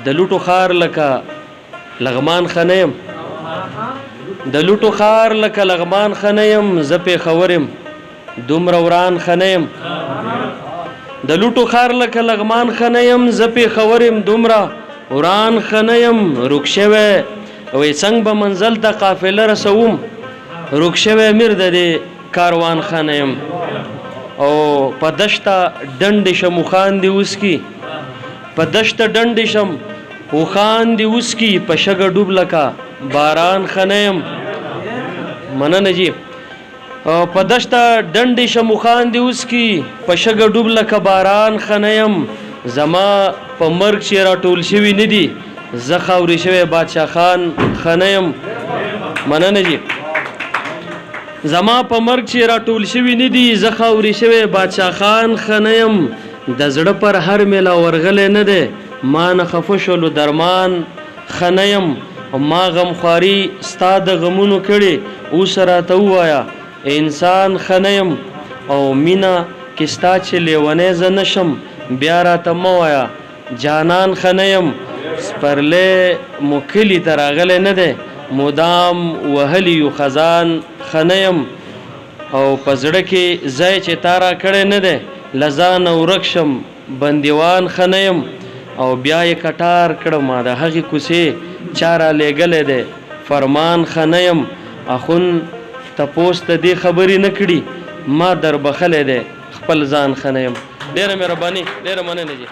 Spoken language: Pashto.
د لوټو ښار لکه لغمان ښه نه یم، د لوټو ښار لکه لغمان ښه نه یم، زه پېښور یم دومره وران ښه نه یم. د لوټو ښار لکه لغمان ښه نه یم، زه پېښور یم دومره وران ښه نه یم. روک شوی وایي څنګه به منزل ته قافله رسوم، روک شوی میر د دې کاروان ښه نه یم. او په دشته ډنډې شم اوښان دې وسکي، په دشته ډنډې شم اوښان دې وسکي، په شګه ډوب لکه باران ښه نه یم. مننه جي. په دشته ډنډې شم اوښان دې وسکي، په شګه ډوب لکه باران ښه نه یم. زما په مرګ چې راټول شوي نه دي، زه خاورې شوی بادشاه خان ښه نه یم. مننه جي. زما په مرګ چې راټول شوي نه دي، زه خاورې شوی بادشاه خان ښه نه یم. د زړه پر هر میله ورغلی نه دی، ما نه خفه شولو درمان ښه نه یم. ما غمخواري ستا د غمونو کړې، اوس راته ووایه انسان ښه نه یم. او مینه کې ستا چې لیونی زه نه شم، بیا راته مه وایه جانان ښه نه یم. سپرلی مو کلي ته راغلی نه دی، مدام وهلي یو خزان ښه نه یم. او په زړه کې ځای چې تا راکړی نه دی، له ځانه ورک شم بندیوان ښه نه یم. او بیا یې کټار کړم د هغې کوڅې چا رالیږلی دی فرمان ښه نه یم. اخون تپوس د دې خبرې نه کړي، ما دربخلی دی خپل ځان ښه نه یم. ډېره مهرباني، ډېره مننه جي.